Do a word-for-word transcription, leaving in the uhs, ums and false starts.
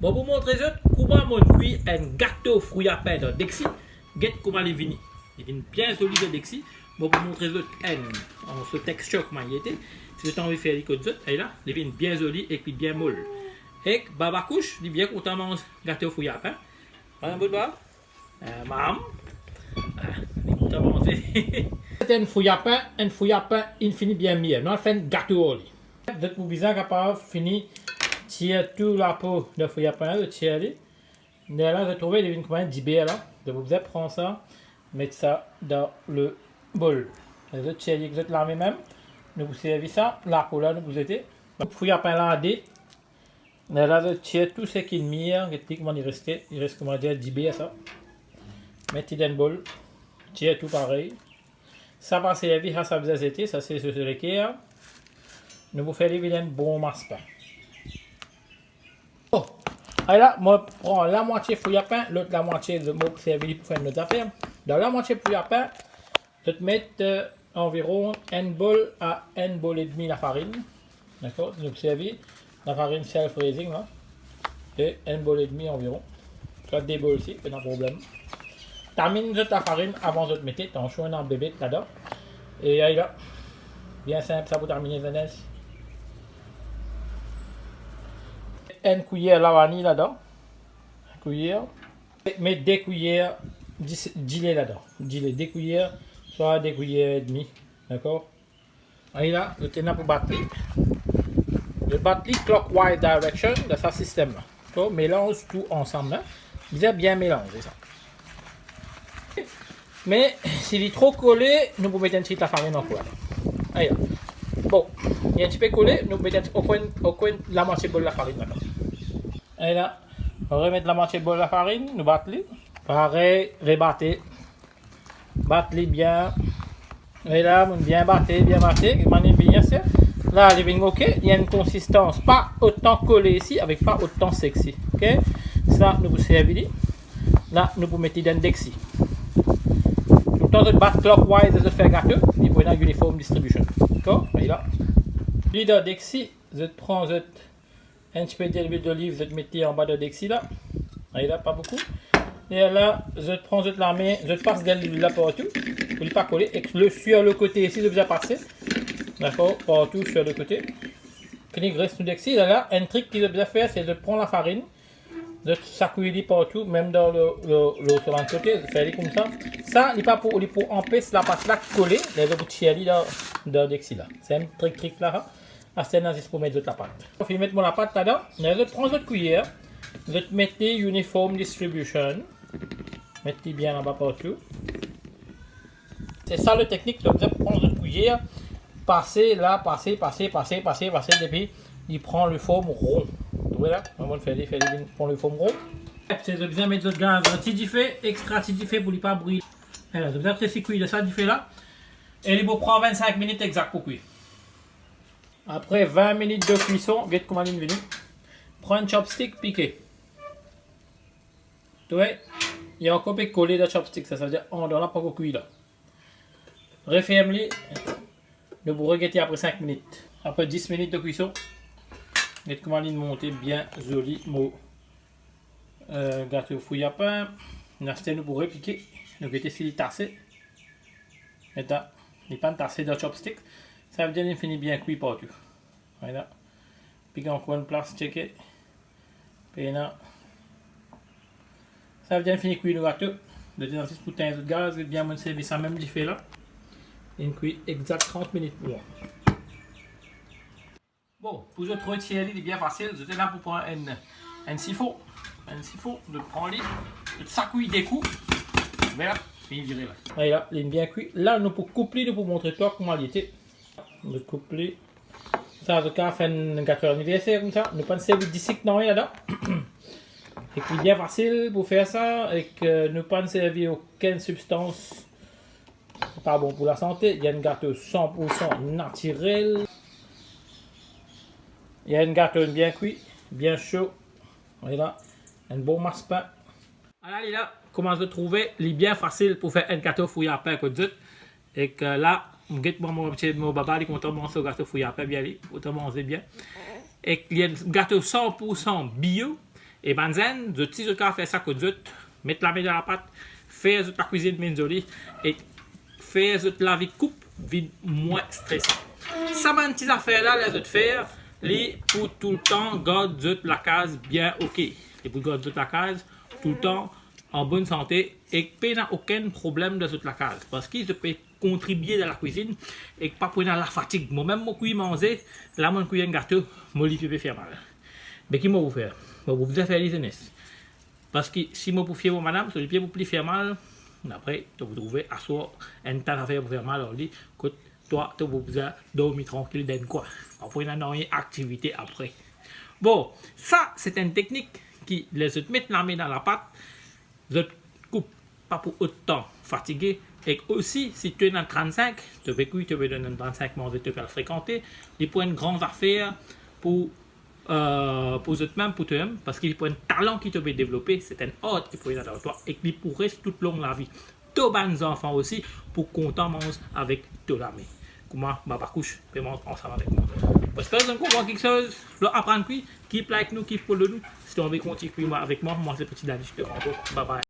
Bon, pou montre zot kouma mo kwi enn gato fri a pin dan deksi, get kouma li vini. Li vinn bien zoli dan deksi. Bon, pou montre zot enn, an so texture kouma li ete. Si zot anvi fer li kot zot, ala, li vinn bien zoli ek li bien mol. Ek baba kouch, li bien kontan manz gato fri a pin. Pran enn bout baba. Eh, mam. Ah, li kontan manze. Se enn fri a pin, enn fri a pin, inn fini bien mir. Nou al fer enn gato ar li. Zot pou bizin kapav fini tir tou lapo dan fri a pin la, zot tir li. Lerla zot trouve li vinn kouma enn diber la. Zot pou bizin pran sa, met sa dan le bol. Zot tir li ek zot lame mem. Nou pou servi sa, lapo la nou pou zete. Fri a pin la de. Lerla zot tir tou seki mir, get li kouma li reste, li res kouma dir diber sa. Met li dan bol, tir tou parey. Sa pa servi, sa, sa bizin zete, sa se, se, se leker. Nou pou fer li vinn enn bon mas pin. Bon, ala, mo pran lamwatie fri a pin, lot lamwatie, mo servi li pou fer enn lot zafer. Dan lamwatie fri a pin, zot met, eh, anviron enn bol a enn bol edmi lafarinn. Dakor? Nou servi lafarinn self-raising la. E enn bol edmi anviron. Swa de bol si, pena problem. Taminn zot lafarinn avan zot mete, tansion ena bebet ladan. E ala. Bien sinp sa pou tamine, zanez. Enn kwiyer lavani ladan. Kwiyer. Met de kwiyer dis-, dile ladan. Dile, de kwiyer, swa de kwiyer edmi. Dakor? Ala, nou ena pou bat li. Nou bat li clockwise direction dan sa sistem la. Dakor? Melanz tou ansam la. Bizin bien melanze sa. Me si li tro kole, nou pou met enn tigit lafarinn ankor. Ala. Bon, li enn tipe kole, nou pou met enn, ankor enn, ankor enn lamwatie bol lafarinn ladan. Ala, nou remet lamwatie bol lafarinn, nou bat li. Parey, rebate. Bat li bien. Ala, nou bien bate, bien bate. Manier bien, se. La, li vinn ok. Li ena enn konsistans pa otan kole isi, avek pa otan sek isi. Ok? Sa, nou pou servi li. La, nou pou met li dan deksi. Toultan zot bat clockwise, zot fer gato, li pou ena uniform distribution. Dakor? Ala. Li dan deksi, zot pran zot enn tipe delwil doliv, zot met li anba dan deksi la. Ala, pa boukou. E la, zot pran zot lame, zot pas delwil la partou, pou li pa kole. Ek le, sir le kote isi, zot bizin pase. Dakor, partou, sir le kote. Fini gres nou deksi, ala, enn trik ki zot bizin fer, se zot pran lafarinn, zot sakwi li partou, mem dan le, le, le, so bann kote, zot fer li koumsa. Sa, li pa pou, li pou anpes lapat la kole, ler zot pou tir li dan, dan deksi la. Se enn trik, trik la, ha. Aster ena zis pou met zot lapat. Finn met mo lapat ladan. Ler zot pran zot kwiyer, zot met li uniform distribution. Met li bien anba partou. Se sa le teknik, zot bizin pran zot kwiyer, pase la, pase, pase, pase, pase, pase, depi li pran le form ron. Ou trouve la? Mo fer li, fer li vinn pran le form ron. Se zot bizin met zot gaz ti dife, extra ti dife pou li pa brile. Ala, zot bizin les li kwi dan sa dife la. E li pou pran vinn-sink minit exak pou kwi. Apre vinn minit de kwison, get kouma li vini. Pran enn chopstick, pike. Ou trouve, li ankor pe kole dan chopstick, sa, savedir andan la pankor kwi la. Referm li, nou pou regete apre sink minit. Apre dis minit de kwison, get kouma li monte bien zoli, mo, eh, gato fri a pin. Aster nou pou repike, nou gete si li tase. Eta, li pa'nn tase dan chopstick. Savedir li fini bien kwi partou. Ala. Pike ankor enn plas, tcheke. Pena. Savedir fini kwi nou gato. Zot ena zis pou tegn zot gaz, bien mo servi sa mem dife la. Inn kwi exak trant minit pou mwa. Bon, pou zot retir li, li bien fasil. Zot ena pou pran enn, enn sifon. Enn sifon, zot pran li, zot sakwi de kou. Ver la, fini vire la. Ala, li bien kwi. La, nou pou koup li, nou pou montre twa kouma li ete. Nou koup li. Sa, zot kapav fer enn gato laniverser koumsa. Nou pa'nn servi disik nanye ladan. Ek li bien fasil pou fer sa. Ek, eh, nou pa'nn servi okenn sibstans pa bon pou lasante. Li enn gato san pou san natirel. Li enn gato bien kwi, bien so. Ala, enn bon mas pin. Ala li la, kouma zot trouve, li bien fasil pou fer enn gato fri a pin kot zot. Ek, eh, la, get mo, mo ti, mo baba, li kontan manz so gato fri a pin bien, li kontan manze bien. Ek li enn gato san pou san bio. E bann zenn, zot si zot kapav fer sa kot zot, met lame dan lapat, fer zot lakwizinn vinn zoli e fer zot lavi koup vinn mwin stresan. Sa bann ti zafer la, ler zot fer, li pou toultan gard zot lakaz bien oke. Li pou gard zot lakaz toultan an bonn sante ek pena okenn problem dan zot lakaz, parski zot pe kontribie dan lakwizinn ek pa pou ena lafatig. Mwa mem mo kwi manze, la mo kwi enn gato, mo lizie pe fer mal. Me ki mo pou fer? Mo pou bizin fer li zenes. Parski si mo pou fie mo madam, so lipie pou pli fer mal. Apre, to pou trouve aswar enn ta zafer pou fer mal ar li, kot twa, to pou bizin dormi trankil dan enn kwin. Pa pou ena nanye aktivite apre. Bon, sa, se enn teknik ki, ler zot met lame dan lapat, zot koup pa pou otan fatige. Ek osi, si to ena trannsink, to pe kwi, to pe donn enn trannsink manze, to pe al frekante, li pou enn gran zafer pou, eh, pou zot mem, pou to mem, parski li pou enn talan ki to pe devlope, se enn art ki pou ena dan twa, ek li pou res tout long lavi. To bann zanfan osi pou kontan manz avek to lame. Kouma baba kouch pe manz ansam avek mwa. Mo espere zot konpran kiksoz, zot aprann kwi, keep like nou, keep follow nou. Si to anvi kontign kwi avek mwa, mwa se Petit Dani, je te renvoie. Bye bye.